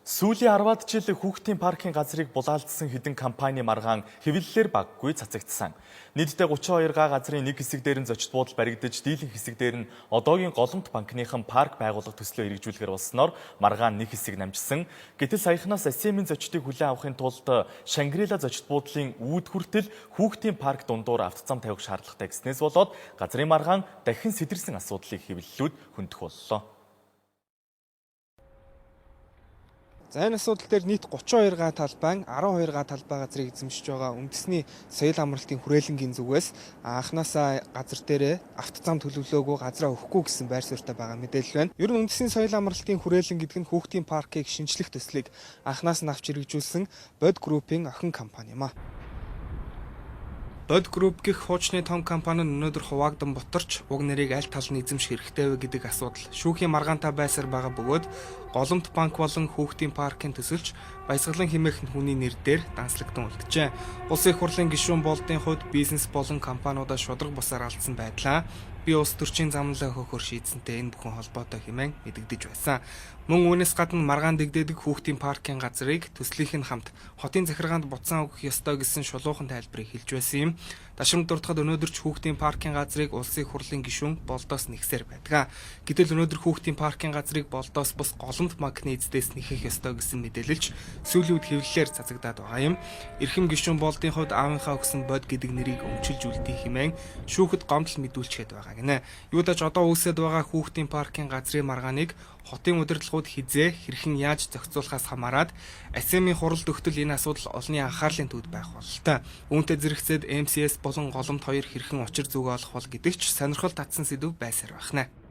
Сүүлийн 10-аад жил хүүхдийн паркын газрыг булаалдсан хэдэн компани маргаан хэвлэлээр баггүй цацагдсан. Нийтдээ 32 га газрын нэг хэсэг дээр нь зочид буудал баригдаж, дийлэнх хэсэг дээр нь одоогийн Голомт банкныхан парк байгуулах төслөө хэрэгжүүлэхээр болсноор маргаан нэг хэсэг намжсан. Гэтэл саяхнаас СМ-ийн зочдыг хүлээн авахын тулд Шангрила зочид буудлын үүд хүртэл хүүхдийн парк дундуур автозам тавих шаардлагатай гэснээс болоод газрын маргаан дахин сэтэрсэн асуудлыг хэвлэлүүд хөндөх боллоо. За, энэ асуудал дээр нийт 32 га талбай, 12 га талбай газрыг эзэмшиж байгаа үндэсний соёл амралтын хүрээлэнгийн зүгээс анханасаа газар дээрээ автозам төлөвлөөгүй, газраа өгөхгүй гэсэн байр суурьтай байгаа мэдээлэл байна. Ер нь үндэсний соёл амралтын хүрээлэн гэдэг нь хүүхдийн паркыг шинжлэх төслийг анханаас нь авч хэрэгжүүлсэн Бод группийн охин компани юм а. Бод групп гэх хуучны том компани нь өнөөдөр хуваагдан бутарч, уг нэрийг аль тал нь эзэмших хэрэгтэй вэ гэдэг асуудал шүүхийн маргаантай байсаар байгаа бөгөөд Голомт банк болон хүүхдийн паркын төсөлч Баясгалан хэмээх хүний нэр дээр данслагдсан үлджээ. Улсын их хурлын гишүүн Болдын хувьд бизнес болон компаниудаа шударга бусаар алдсан байдлаа би улс төрчийн замналаа хөөхөр шийдсэнтэй энэ бүхэн холбоотой хэмээн мэдэгдэж байсан. Мөн үүнээс гадна маргаан дэгдээдэг хүүхдийн паркын газрыг төслийнх нь хамт хотын захиргаанд буцаан өгөх ёстой гэсэн шулуухан тайлбарыг хэлж байсан юм. Дашрамд дурдахад өнөөдөр ч хүүхдийн паркын газрыг улсын их хурлын гишүүн Болдоос нэгсээр байдаг. Гэтэл өнөөдөр хүүхдийн паркын газрыг Болдоос бус Голомт банкны эздээс нэхэх ёстой гэсэн мэдээлэлч сүүлийн үед хэвлэлээр цацагдаад байгаа юм. Эрхэм гишүүн Болдын хувьд аавынхаа өгсөн Бод гэдэг нэрийг өмчилж үлдээ хэмээн шүүхэд гомдол мэдүүлчихэд байгаа гинэ. Юу даж одоо үүсээд байгаа хүүхдийн паркын газрын маргааныг хотын удирдлагууд хэзээ, хэрхэн, яаж зохицуулахаас хамаарат АСМ-ийн хурал дөхтөл энэ асуудал олонний анхаарлын төвд байх бололтой. Үүнтэй зэрэгцээд МСС болон Голомт хоёр хэрхэн учир зүгөө олох бол гэдэг ч сонирхол татсан сэдэв байсаар байна.